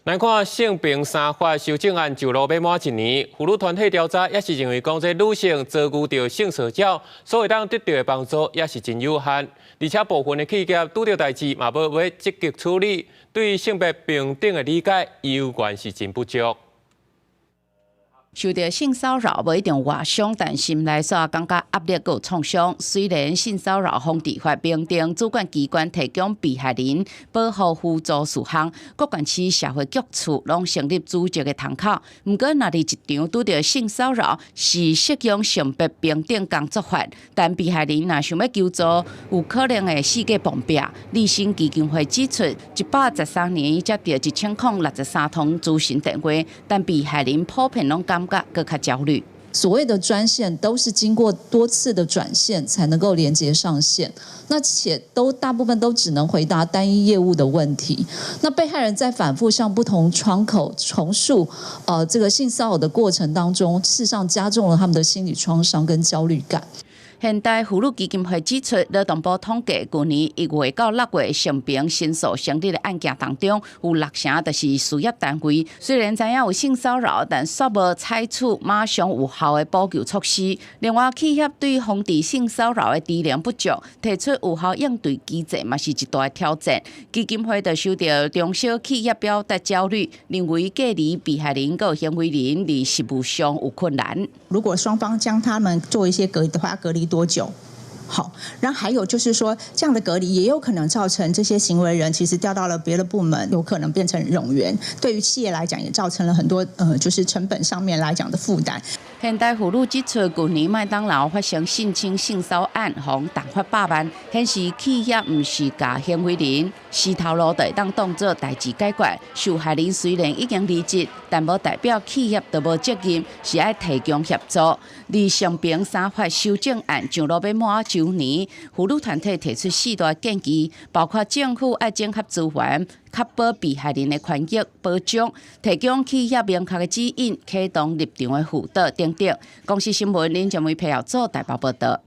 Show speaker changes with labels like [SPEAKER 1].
[SPEAKER 1] 來看性平三法修正案上路欲滿一年，婦女團體調查也是認為講，這女性遭遇著性騷擾，所會當得著的幫助也是真有限，而且部分的企業拄著代誌嘛無欲積極處理，對性別平等的理解猶原是真不足。
[SPEAKER 2] 受著性騷擾無一定外傷，但心內煞感覺壓力閣有創傷。雖然性騷擾防治法明定主管機關提供被害人保護輔助事項，各縣市社會局處攏成立組織的窗口。毋過，若佇職場拄著性騷擾，是適用性別平等工作法，但被害人若想欲求助，有可能會四界碰壁。勵馨基金會指出，113年接著1063通諮詢電話，但被害人普遍攏感覺閣較焦慮。
[SPEAKER 3] 所謂的專線都是經過多次的轉線才能夠連接上線，那且都大部分都只能回答單一業務的問題。那被害人在反覆向不同窗口重述，這個性騷擾的過程當中，事實上加重了他們的心理創傷跟焦慮感。
[SPEAKER 2] 現代婦女基金會指出，勞動部統計，舊年1月到6月性平申訴成立的案件當中，有六成就是事業單位。雖然知影有性騷擾，但煞無採取馬上有效的補救措施。另外，企業對防治性騷擾的知能不足，提出有效應對機制嘛是一大挑戰。基金會就收著中小企業表達焦慮，認為隔離被害人佮行為人佇實務上有困難。
[SPEAKER 4] 如果雙方將他們做一些隔離的話，隔離多久？好，然後還有就是說，這樣的隔離也有可能造成這些行為人其實調到了別的部門，有可能變成冗員。對於企業來講，也造成了很多就是成本上面來講的負擔。
[SPEAKER 2] 現代婦女指出，舊年麥當勞發生性侵性騷案，予重罰百萬，顯示企業毋是共行為人死頭路就會當當做代誌解決。受害人雖然已經離職，但無代表企業就無責任，是愛提供協助。而性平三法修正案上路欲滿週年，婦女團體提出四大建議，包括政府愛整合資源，確保被害人的權益保障，提供企業明確的指引，啟動立場的輔導等等。公視新聞林靜梅配合做台北報導。